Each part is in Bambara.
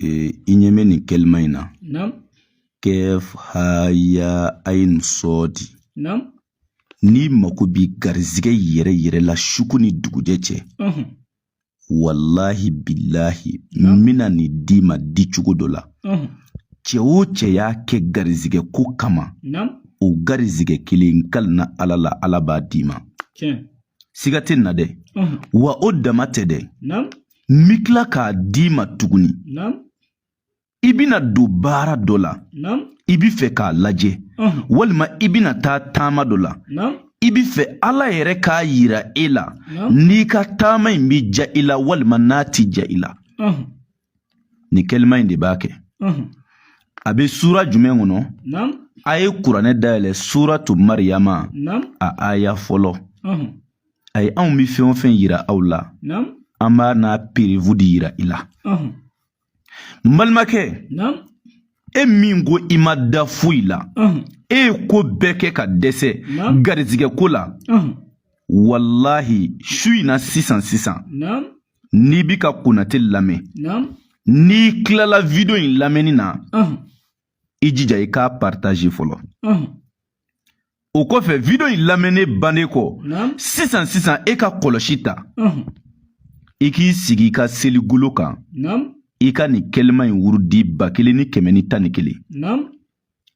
I ɲɛ bɛ nin kɛlima in na, kɛf ha ya ayin sɔɔdi. N'i mako bi garizigɛ yɛrɛ yɛrɛ la suku ni dugujɛ cɛ, walahi bilahi, n bɛna nin d'i ma di cogo dɔ la. Cɛ o cɛ y'a kɛ garizigɛ ko kama, o garizigɛ kelen, n kalina Ala la, Ala b'a d'i ma, siga tɛ na dɛ. Wa o dama tɛ dɛ, n bɛ tila k'a d'i ma tuguni. I bɛna don baara dɔ la, i bɛ fɛ k'a lajɛ, walima i bɛna taa taama dɔ la, i bɛ fɛ Ala yɛrɛ k'a yira e la n'i ka taama in bɛ ja i la walima n'a ti ja i la. Nin kɛlima in de b'a kɛ. A bɛ sura jumɛn kɔnɔ? A ye kuranɛ dayɛlɛ suratu Mariyama, a aya fɔlɔ. Ayi, anw bɛ fɛn o fɛn yira aw la, an b'a n'a preuve de yira i la. N balimakɛ, e min ko i ma da foyi la, e ye ko bɛɛ kɛ ka dɛsɛ garizigɛ ko la, walahi, su in na sisan sisan, n'i bi ka Konate lamɛn, n'i tilala video in lamɛnni na, i jija i k'a partage fɔlɔ. O kɔfɛ, video in lamɛnnen bannen kɔ, sisan sisan, e ka kɔlɔsi ta, i k'i sigi i ka seligolo kan, i ka nin kɛlima in wurudi 1111.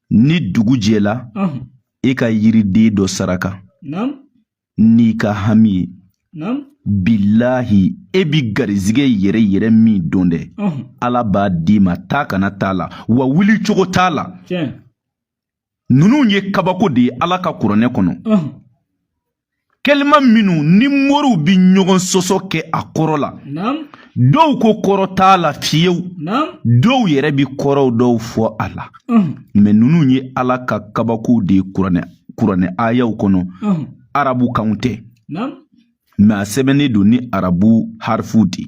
Ni dugu jɛla, e ka yiriden dɔ saraka n'i ka hami ye. Bilahi, e bi garizigɛ yɛrɛ yɛrɛ min dɔn dɛ, Ala b'a d'i ma, taa kana t'a la, wa wuli cogo t'a la. Ninnu ye kabako de ye Ala ka kuranɛ kɔnɔ. Kɛlima minnu ni moriw bi ɲɔgɔn sɔsɔ kɛ a kɔrɔ la, dɔw ko kɔrɔ t'a la fiyewu, dɔw yɛrɛ bi kɔrɔw dɔw fɔ a la. Mais ninnu ye Ala ka kabakow de ye kuranɛ ayaw kɔnɔ. Arabu kanw tɛ, mais a sɛbɛnnen don ni arabu harifuw de.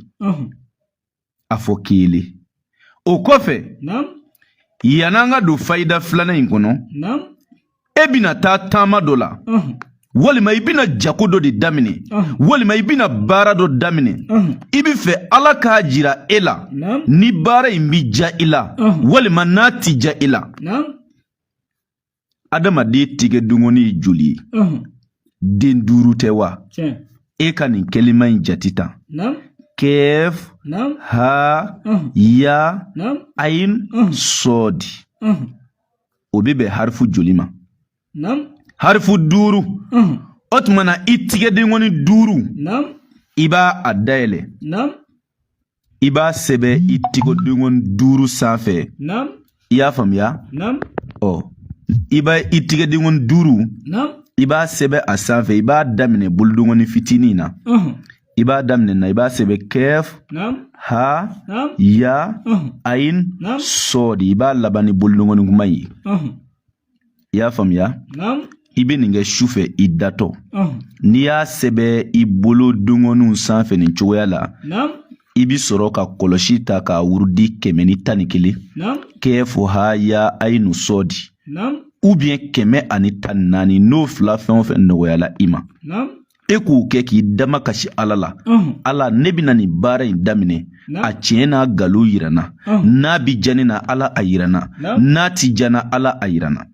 A fɔ kelen o kɔfɛ, yann'an ka don fayida filanan in kɔnɔ, e bɛna taa taama dɔ la, walima i bɛna jago dɔ de daminɛ, walima i bɛna baara dɔ daminɛ, i bɛ fɛ Ala k'a jira e la ni baara in bɛ ja i la walima n'a ti ja i la. Adamaden tigɛdengɔnni ye joli ye? Den duuru tɛ wa? E ka nin kɛlima in jate ta: kɛf ha ya ayin sɔɔdi. O bɛ bɛn harifu joli ma? Harifu duuru. O tuma na, i tigɛdenkɔni duuru, i b'a a dayɛlɛ, i b'a sɛbɛn i tigɛdenkɔni duuru sanfɛ. I y'a faamuya? Ɔ, i b'a i tigɛdenkɔni duuru, i b'a sɛbɛn a sanfɛ. I b'a daminɛ bolodenkɔni fitinin na, i b'a daminɛ na, i b'a sɛbɛn kɛf ha ya ayin sɔɔdi. I b'a laban ni bolodenkɔni kuma ye. I y'a faamuya? I bɛ nin kɛ su fɛ i datɔ. N'i y'a sɛbɛn i bolo denkɔniw sanfɛ nin cogoya la, i bi sɔrɔ ka kɔlɔsi ta k'a wurudi 111, kɛfo ha ya ayinu sɔɔdi, ou bien 114, n'o fila fɛn o fɛn nɔgɔyala i ma, e k'o kɛ k'i dama kasi Ala la: Ala, ne bɛna nin baara in daminɛ, a tiɲɛ n'a nkalon yira n na. N'a bi diya ne na, Ala, a yira n na. N'a ti diya n na, Ala, a yira n na.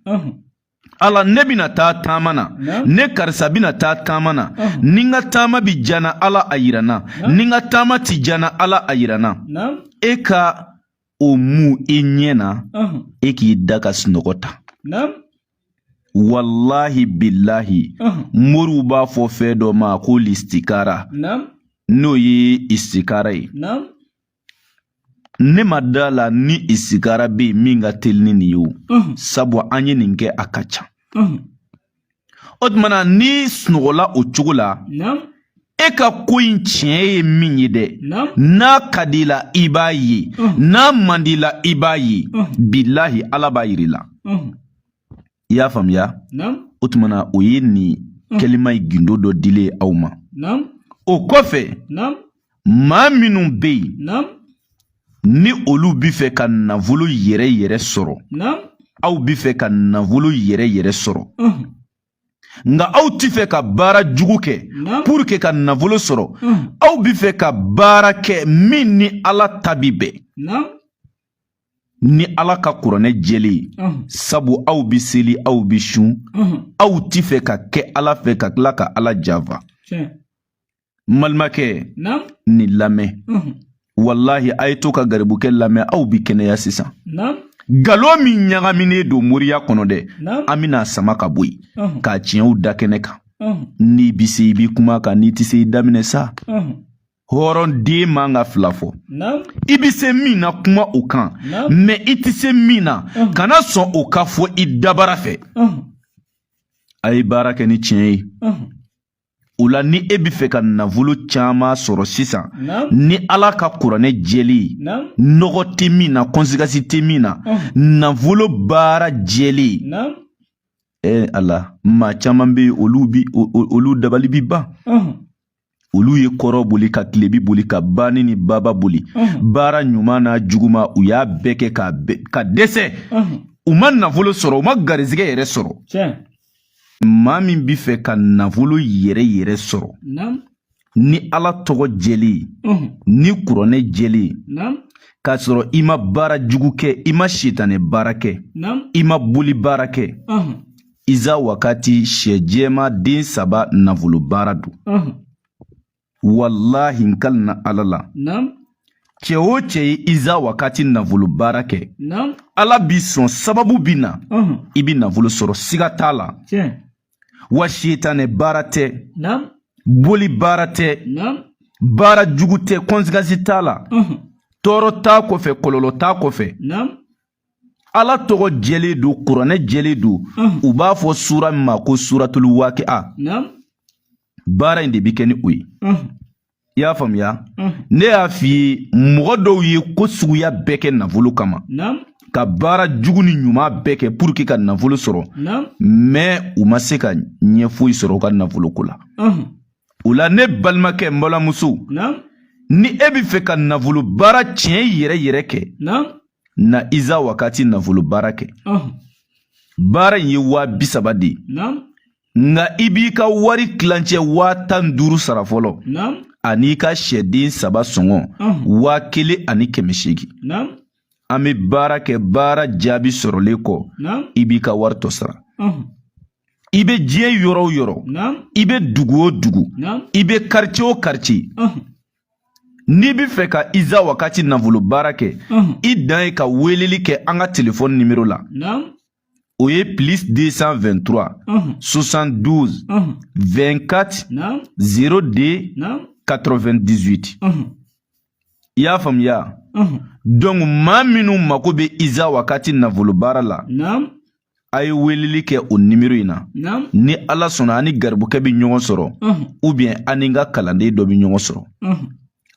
Ala, ne bɛna taa taama na, ne karisa bɛna taa taama na, ni n ka taama bi diya n na, Ala, a yira n na. Ni n ka taama ti diya n na, Ala, a yira n na. E ka o mu i ɲɛ na, e k'i da ka sunɔgɔ ta. Walahi bilahi, moriw b'a fɔ fɛn dɔ ma ko listikara, n'o ye istikara ye. Ne ma da la ni istikara bɛ yen min ka teli ni nin ye o, sabu an ye nin kɛ, a ka ca. O tuma na, n'i sunɔgɔla o cogo la, e ka ko in tiɲɛ ye min ye dɛ, n'a ka di i la, i b'a ye, n'a man di i la, i b'a ye. Bilahi, Ala b'a yir'i la. I y'a faamuya? O tuma na, o ye nin kɛlima ye, gindo dɔ dilen aw ma. O kɔfɛ, maa minnu bɛ yen ni olu bi fɛ ka nafolo yɛrɛ yɛrɛ sɔrɔ, aw bi fɛ ka nafolo yɛrɛ yɛrɛ sɔrɔ, nka aw ti fɛ ka baara jugu kɛ pour que ka nafolo sɔrɔ, aw bi fɛ ka baara kɛ min ni Ala ta bi bɛn. Ni Ala ka kuranɛ jɛlen ye, sabu aw bi seli, aw bi sun, aw ti fɛ ka kɛ Ala fɛ ka tila ka Ala janfa. N balimakɛ, nin lamɛn, walahi a ye to ka garibukɛ lamɛn, aw bi kɛnɛya sisan. Nkalon min ɲagaminen don moriya kɔnɔ dɛ, an bɛna sama ka bɔ yen k'a tiɲɛw da kɛnɛ kan. N'i bi se, i bi kuma kan, n'i tɛ se, i daminɛ sa. Hɔrɔnden man ka fila fɔ. I bɛ se min na, kuma o kan, mais i tɛ se min na, kana sɔn o ka fɔ i dabara fɛ. A ye baara kɛ ni tiɲɛ ye. O la, ni e bɛ fɛ ka nafolo caman sɔrɔ sisan ni Ala ka kuranɛ jɛlen ye, nɔgɔ tɛ min na, conséquence tɛ min na, nafolo baara jɛlen, e Ala, maa caman bɛ yen, olu bi olu dabali bi ban. Olu ye kɔrɔn boli ka tilebi boli ka bani ni baba boli, baara ɲuman n'a juguman, u y'a bɛɛ kɛ ka dɛsɛ. U ma nafolo sɔrɔ, u ma garizigɛ yɛrɛ sɔrɔ. Maa min bɛ fɛ ka nafolo yɛrɛ yɛrɛ sɔrɔ ni Ala tɔgɔ jɛlen ye, ni kuranɛ jɛlen ye, k'a sɔrɔ i ma baara jugu kɛ, i ma sitanɛ baara kɛ, i ma boli baara kɛ, iza wakati sɛ jɛma den saba nafolo baara don. Walahi, n kalina Ala la, cɛ o cɛ ye iza wakati nafolo baara kɛ, Ala bi sɔn, sababu bi na, i bi nafolo sɔrɔ, siga t'a la. Wa sitanɛ baara tɛ, boli baara tɛ, baara jugu tɛ, conséquence t'a la, tɔɔrɔ t'a kɔfɛ, kɔlɔlɔ t'a kɔfɛ. Ala tɔgɔ jɛlen don, kuranɛ jɛlen don. U b'a fɔ sura min ma ko suratul waqi'a, baara in de bi kɛ ni o ye. I y'a faamuya? Ne y'a f'i ye, mɔgɔ dɔw ye ko suguya bɛɛ kɛ nafolo kama, ka baara jugu ni ɲuman bɛɛ kɛ pour que ka nafolo sɔrɔ, mais u ma se ka ɲɛ foyi sɔrɔ u ka nafolo ko la. O la, ne balimakɛ, n balimamuso, ni e bɛ fɛ ka nafolo baara tiɲɛ yɛrɛ yɛrɛ kɛ, na iza wakati nafolo baara kɛ. Baara in ye 30.000 de ye, nka i b'i ka wari tilancɛ 15.000 sara fɔlɔ, ani ka sɛden saba sɔngɔ 1800. An bɛ baara kɛ, baara jaabi sɔrɔlen kɔ, i b'i ka wari tɔ sara. I bɛ diɲɛ yɔrɔ o yɔrɔ, i bɛ dugu o dugu, i bɛ quartier o quartier, n'i bɛ fɛ ka iza wakati nafolo baara kɛ, i dan ye ka weleli kɛ an ka telefɔni nimero la. O ye plus 223 72 24 02 98. I y'a faamuya? Donc maa minnu mako bɛ iza wakati nafolo baara la, a ye weleli kɛ o nimero in na. Ni Ala sɔnna, an ni garibukɛ bɛ ɲɔgɔn sɔrɔ, ou bien an ni n ka kalanden dɔ bɛ ɲɔgɔn sɔrɔ.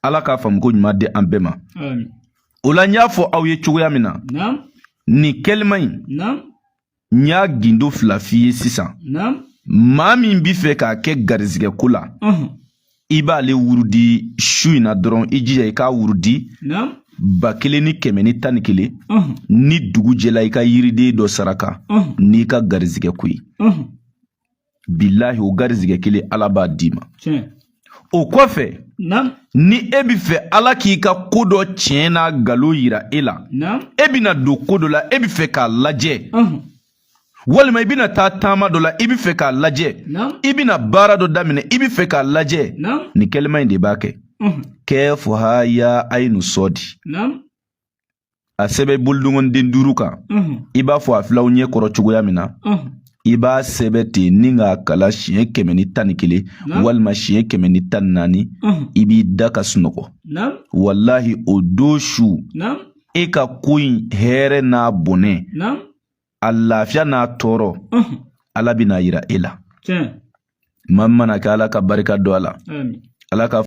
Ala k'a faamu ko ɲuman di an bɛɛ ma. O la, n y'a fɔ aw ye cogoya min na, nin kɛlima in, n y'a gindo fila f'i ye sisan. Maa min b'i fɛ k'a kɛ garizigɛ ko la, i b'ale wurudi su in na dɔrɔn. I jija i k'a wurudi 1111. Ni dugu jɛla, i ka yiriden dɔ saraka n'i ka garizigɛ ko ye. Bilahi, o garizigɛ kelen, Ala b'a d'i ma. O kɔfɛ, ni e bɛ fɛ Ala k'i ka ko dɔ tiɲɛ n'a nkalon yira e la, e bɛna don ko dɔ la, e bɛ fɛ k'a lajɛ, walima i bɛna taa taama dɔ la, i bɛ fɛ k'a lajɛ, i bɛna baara dɔ daminɛ, i bɛ fɛ k'a lajɛ, nin kɛlɛma in de b'a kɛ. Kɛfu ha ya ayinu sɔdi, a sɛbɛn bolodengɔnden duuru kan, i b'a fɔ a filaw ɲɛ kɔrɔ cogoya min na, i b'a sɛbɛn ten ni k'a kala siɲɛ 111 walima siɲɛ 114, i b'i da ka sunɔgɔ. Walahi, o don su, e ka ko in hɛrɛ n'a bɔnɛ, a lafiya n'a tɔɔrɔ, Ala bɛna yira e la. Maa min mana kɛ, Ala ka barika don a la. Ala ka